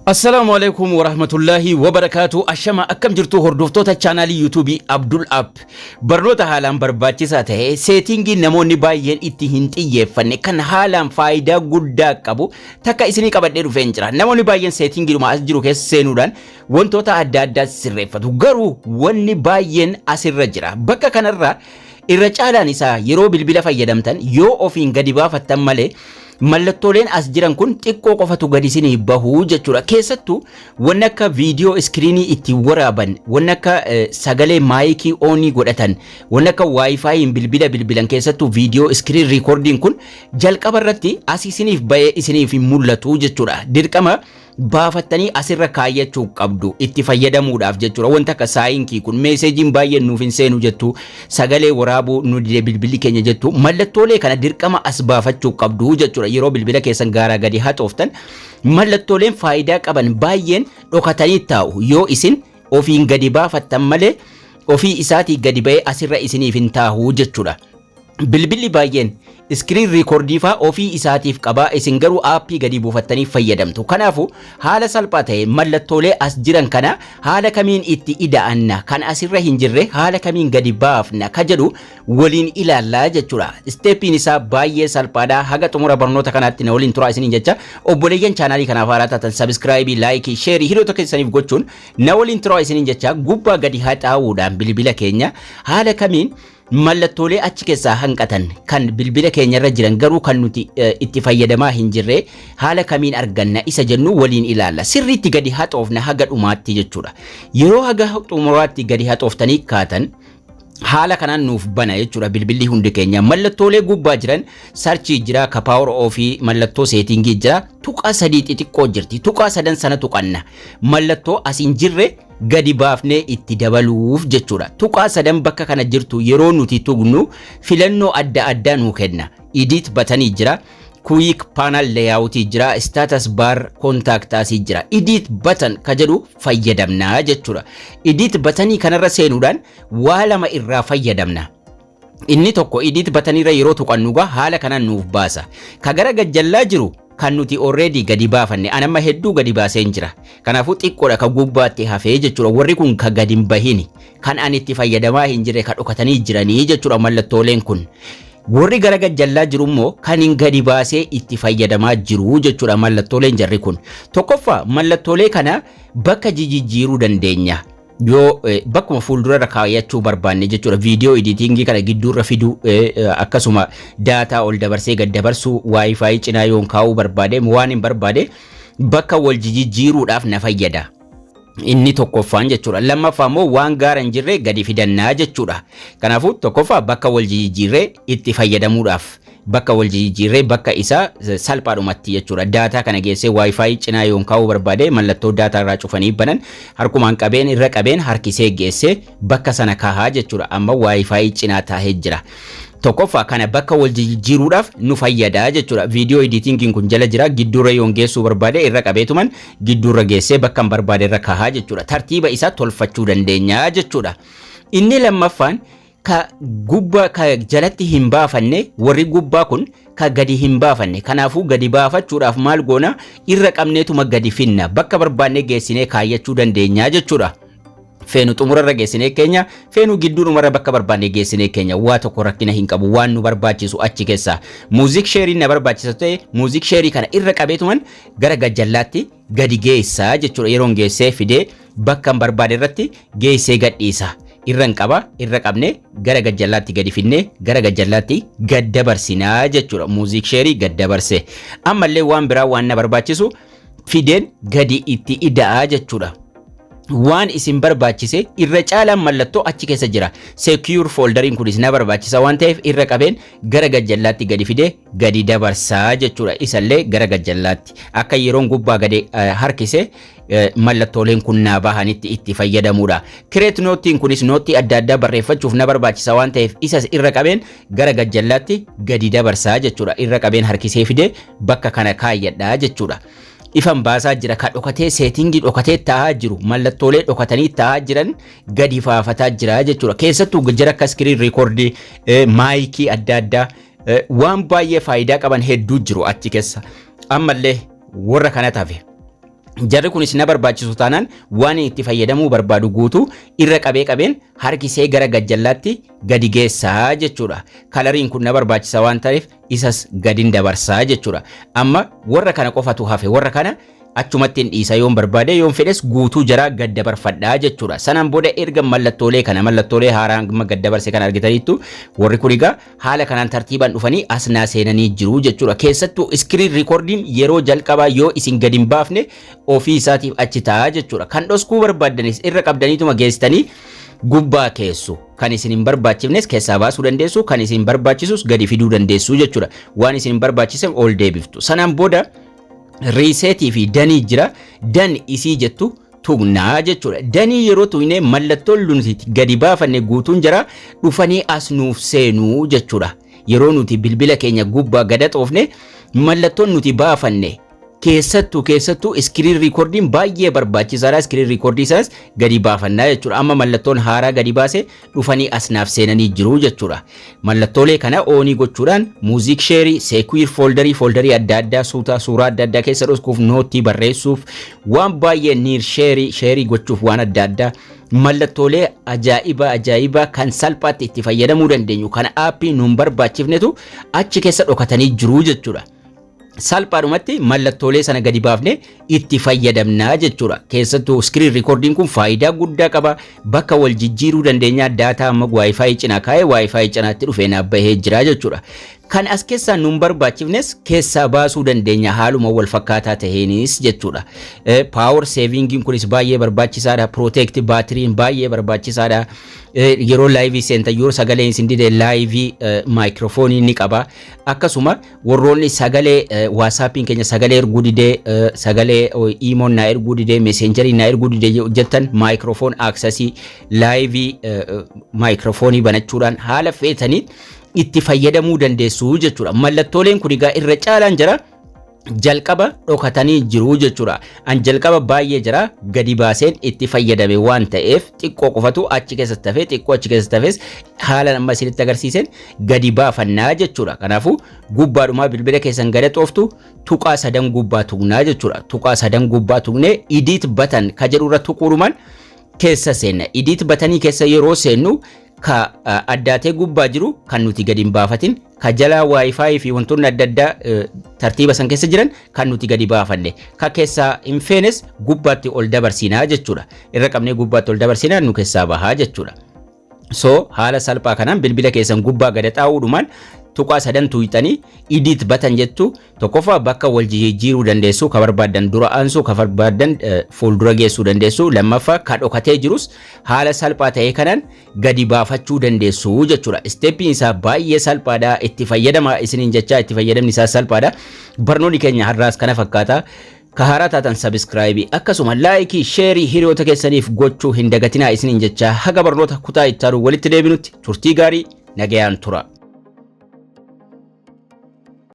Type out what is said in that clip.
Assalaamu alaikum warahmatullaahi wabarakaatu. Ashama, akkam jirtu hordoftoota chaanaalii YouTubeii Abdul App? Barnoota haalaan barbaachisaa ta'e, settingii namoonni baay'een itti hin xiyyeeffanne, kan haalaan faayidaa guddaa qabu takka isinii qabadhee dhufeen jira. Namoonni baay'een settingiidhuma as jiru keessa seenuudhaan wantoota adda addaa sirreeffatu. Garuu wanni baay'een asirra jira. Bakka kanarra irra caalaan isaa yeroo bilbila fayyadamtan yoo ofiin gadi baafattan malee, mallattooleen as jiran kun xiqqoo qofatu gadi isinii bahuu jechuudha. Keessattuu wanni akka viidiyoo screenii ittiin waraaban, wanni akka sagalee micii onii godhatan, wanni akka WiFiin bilbila bilbilan, keessattuu viidiyoo screen recordiin kun jalqaba irratti as isiniif bahee isiniif hin mul'atu jechuudha. Dirqama baafattanii asirra kaayyachuu qabdu itti fayyadamuudhaaf jechuudha. Wanta akka syncii kun, messageiin baay'een nuuf hin seenu jettu, sagalee waraabuu nu dide bilbilli keenya jettu, mallattoolee kana dirqama as baafachuu qabdu jechuudha. Yeroo bilbila keessan gaaraa gadi haxooftan mallattooleen faayidaa qaban baay'een dhokatanii taa'u. Yoo isin ofiin gadi baafattan malee, ofii isaatii gadi ba'ee asirra isiniif hin taa'u jechuudha. Bilbilli baay'een screen recordii faa ofii isaatiif qabaa, isin garuu appii gadi buufattanii fayyadamtu. Kanaafuu haala salphaa ta'e mallattoolee as jiran kana haala kamiin itti ida'anna, kan asirra hin jirre haala kamiin gadi baafna ka jedhu waliin ilaallaa jechuudha. Steppiin isaa baay'ee salphaadha. Haga xumura barnoota kanaatti na waliin turaa isiniin jecha, obboleeyyan chaanaalii kanaaf haaraa taatan subscribeii, likeii, shareii hiriyoota keessaniif gochuun na waliin turaa isiniin jecha, gubbaa gadi haxaa'uudhaan bilbila keenya haala kamiin mallattoolee achi keessaa hanqatan, kan bilbila keenyarra jiran garuu kan nuti itti fayyadamaa hin jirre, haala kamiin arganna isa jennu waliin ilaalla. Sirriitti gadi haxoofna haga dhumaatti jechuudha. Yeroo haga xumuraatti gadi haxooftanii kaatan, haala kanaan nuuf bana jechuudha bilbilli hundi keenya. Mallattoolee gubbaa jiran, searchii jira, ka power offii, mallattoo settingii jira, tuqaa sadii xixiqqoo jirti. Tuqaa sadan sana tuqanna, mallattoo as hin jirre gadi baafnee itti dabaluuf jechuudha. Tuqaa sadan bakka kana jirtu yeroo nuti tuqnu filannoo adda addaa nuu kenna. Edit buttonii jira, quick panel layout jira, status bar, contact us jira. Edit button ka jedhu fayyadamna jechuudha. Edit buttonii kanarra seenuudhaan waa lama irraa fayyadamna. Inni tokko, edit buttoniirra yeroo tuqannu gaa haala kanaan nuuf baasa. Ka gara gajjallaa jiru kan nuti already gadi baafanne, anamma hedduu gadi baaseen jira. Kanaafuu xiqqoodha ka gubbaatti hafee jechuudha. Warri kun ka gadi hin bahini, kan ani itti fayyadamaa hin jirre, ka dhokatanii jiranii jechuudha mallattooleen kun. Warri gara gajjallaa jiru immoo kan hin gadi baasee itti fayyadamaa jiru jechuudha mallattooleen jarri kun. Tokkoffaa, mallattoolee kana bakka jijjiiruu dandeenya. Yoo bakkuma fuuldura kaayyachuu barbaanne jechuudha. Viidiyoo editingii kana gidduurra fiduu, akkasuma data ol dabarsee gad dabarsuu, WiFi cinaa yoon kaa'uu barbaade, waan hin barbaade bakka wal jijjiiruudhaaf na fayyada. Inni tokkoffaan jechuudha. Lammaffaa immoo waan gaara hin jirre gadi fidannaa jechuudha. Kanaafuu tokkoffaa bakka wal jijjiirree itti fayyadamuudhaaf, bakka wal jijjiirree bakka isaa salphaadhumatti jechuudha. Data kana geessee WiFi cinaa yoon kaa'uu barbaade, mallattoo data irraa cufanii banan harkumaan qabeen, irra qabeen harkisee geessee bakka sana kaahaa jechuudha. Amma WiFi cinaa taa'ee jira. Tokkoffaa kana bakka wal jijjiiruudhaaf nu fayyada jechuudha. Viidiyoo editingiin kun jala jira. Gidduurra yoon geessuu barbaade, irra qabeetuman gidduurra geessee bakka hin barbaade irra kaahaa jechuudha. Tartiiba isaa tolfachuu dandeenya jechuudha. Inni lammaffaan, ka gubbaa ka jalatti hin baafanne, warri gubbaa kun ka gadi hin baafanne. Kanaafuu gadi baafachuudhaaf maal goona? Irra qabneetuma gadi finna, bakka barbaanne geessinee kaayyachuu dandeenya jechuudha. Feenu xumurarra geessinee keenya, feenu gidduudhumarra bakka barbaanne geessinee keenya, waa tokko rakkina hin qabu. Waan nu barbaachisu achi keessa music shareiin na barbaachisa ta'e, music shareii kana irra qabeetuman gara gajjallaatti gadi geessaa jechuudha. Yeroon geessee fidee bakka hin barbaade irratti geessee gadhiisa. Irra hin qaba, irra qabne gara gajjallaatti gadi finnee gara gajjallaatti gad dabarsinaa jechuudha. Music shareii gad dabarse, ammallee waan biraa waan na barbaachisu fideen gadi itti ida'aa jechuudha. Waan isin barbaachise irra caalaan mallattoo achi keessa jira. Secure folderiin kunis na barbaachisa waan ta'eef, irra qabeen gara gajjallaatti gadi fidee gadi dabarsaa jechuudha. Isallee gara gajjallaatti akka yeroon gubbaa gadi harkise mallattooleen kun naa bahanitti itti fayyadamuudha. Create noteiin kunis noteii adda addaa barreeffachuuf na barbaachisa waan ta'eef, isas irra qabeen gara gajjallaatti gadi dabarsaa jechuudha. Irra qabeen harkisee fidee bakka kana kaayyadhaa jechuudha. Ifan baasaa jira, ka dhokatee settingii dhokatee taa'aa jiru, mallattoolee dhokatanii taa'aa jiran gadi faafataa jira jechuudha. Keessattuu jara akka screen recordii, micii adda addaa, waan baay'ee faayidaa qaban hedduu jiru achi keessa. Ammallee warra kana tafe Jarri kunis na barbaachisu taanaan, waan itti fayyadamuu barbaadu guutuu irra qabee qabeen harkisee gara gajjallaatti gadi geessaa jechuudha. Coloriin kun na barbaachisa waan ta'eef, isas gadin dabarsaa jechuudha. Amma warra kana qofatu hafe. Warra kana achumatti hin dhiisa yoon barbaade, yoon fedhes guutuu jaraa gad dabarfadhaa jechuudha. Sanaan booda erga mallattoolee kana, mallattoolee haaraa amma gad dabarse kana argitaniittu, warri kun egaa haala kanaan tartiibaan dhufanii as naa seenanii jiru jechuudha. Keessattuu screen recordiin yeroo jalqabaa yoo isin gad hin baafne ofii isaatiif achi ta'a jechuudha. Kan dhoskuu barbaaddanis irra qabdaniituma geessitanii gubbaa keessu. Kan isin hin barbaachifnes keessaa baasuu dandeessu, kan isin barbaachisus gadi fiduu dandeessu jechuudha. Waan isin hin barbaachise ol deebiftu. Sanaan booda resetii fi doneii jira. Done isii jettu tuqnaa jechuudha. Doneii yeroo tuqnee, mallattoon nuti gadi baafanne guutuun jira dhufanii as nuuf seenuu jechuudha. Yeroo nuti bilbila keenya gubbaa gada xoofne, mallattoon nuti baafanne, keessattuu screen recordiin baay'ee barbaachisaadha. Screen recordii sanas gadi baafannaa jechuudha. Amma mallattoon haaraa gadi baase dhufanii as naaf seenanii jiru jechuudha. Mallattoolee kana onii gochuudhaan music shareii, secure folderii, folderii adda addaa suutaa suuraa adda addaa keessa dhoksuuf, noteii barreessuuf, waan baay'ee near shareii, shareii gochuuf, waan adda addaa, mallattoolee ajaa'ibaa ajaa'ibaa kan salphaatti itti fayyadamuu dandeenyu, kan appii nuun barbaachifnetu achi keessa dhokatanii jiru jechuudha. Salphaadhumatti mallattoolee sana gadi baafne itti fayyadamnaa jechuudha. Keessattuu screen recordiin kun faayidaa guddaa qaba. Bakka wal jijjiiruu dandeenya. Data amma WiFi cinaa kaa'ee WiFi cinaatti dhufee naaf bahee jira jechuudha. Kan as keessaa nuun barbaachifnes keessaa baasuu dandeenya haaluma wal fakkaataa taheenis jechuudha. Power savingiin kunis baay'ee barbaachisaadha. Protect batteryn baay'ee barbaachisaadha. Yeroo liveii seentan, yeroo sagaleen isin dide, liveii microphoneii ni qaba. Akkasuma warroonni sagalee WhatsAppiin keenya sagalee erguu didee, sagalee imoon naa erguu didee, Messengerii naa erguu didee jettan, microphone accessii, liveii microphoneii banachuudhaan haala feetanii itti fayyadamuu dandeessu jechuudha. Mallattooleen kun egaa irra caalaan jira jalqaba dhokatanii jiru jechuudha. An jalqaba baay'ee jira gadi baaseen itti fayyadame waan ta'eef, xiqqoo qofatu achi keessatti hafee, xiqqoo achi keessatti hafes haala amma isinitti agarsiiseen gadi baafannaa jechuudha. Kanaafuu gubbaadhumaa bilbila keessan gada xooftu, tuqaa sadan gubbaa tuqnaa jechuudha. Tuqaa sadan gubbaa tuqnee edit button ka jedhurra tuquudhumaan keessa seenna. Edit buttonii keessa yeroo seennu, ka addaatee gubbaa jiru kan nuti gadi hin baafatin, ka jalaa WiFi fi wantoonni adda addaa tartiiba san keessa jiran kan nuti gadi baafanne, ka keessaa hin feenes gubbaatti ol dabarsinaa jechuudha. Irra qabnee gubbaatti ol dabarsinaa, nu keessaa bahaa jechuudha. So haala salphaa kanaan bilbila keessan gubbaa gada xaa'uudhumaan tuqaa sadan tuqxanii edit button jettu. Tokkoffaa bakka wal jijjiiruu dandeessu, ka barbaaddan dura aansuu, ka barbaaddan fuuldura geessuu dandeessu. Lammaffaa ka dhokatee jirus haala salphaa ta'e kanaan gadi baafachuu dandeessu jechuudha. Steppiin isaa baay'ee salphaadha. Itti fayyadama isiniin jechaa, itti fayyadamni isaa salphaadha. Barnoonni keenya har'aas kana fakkaata. Ka haaraa taatan subscribeii, akkasuma likeii, shareii hiriyoota keessaniif gochuu hin dagatinaa isiniin jechaa, haga barnoota kutaa itti aanu walitti deebinutti turtii gaarii, nagayaan tura.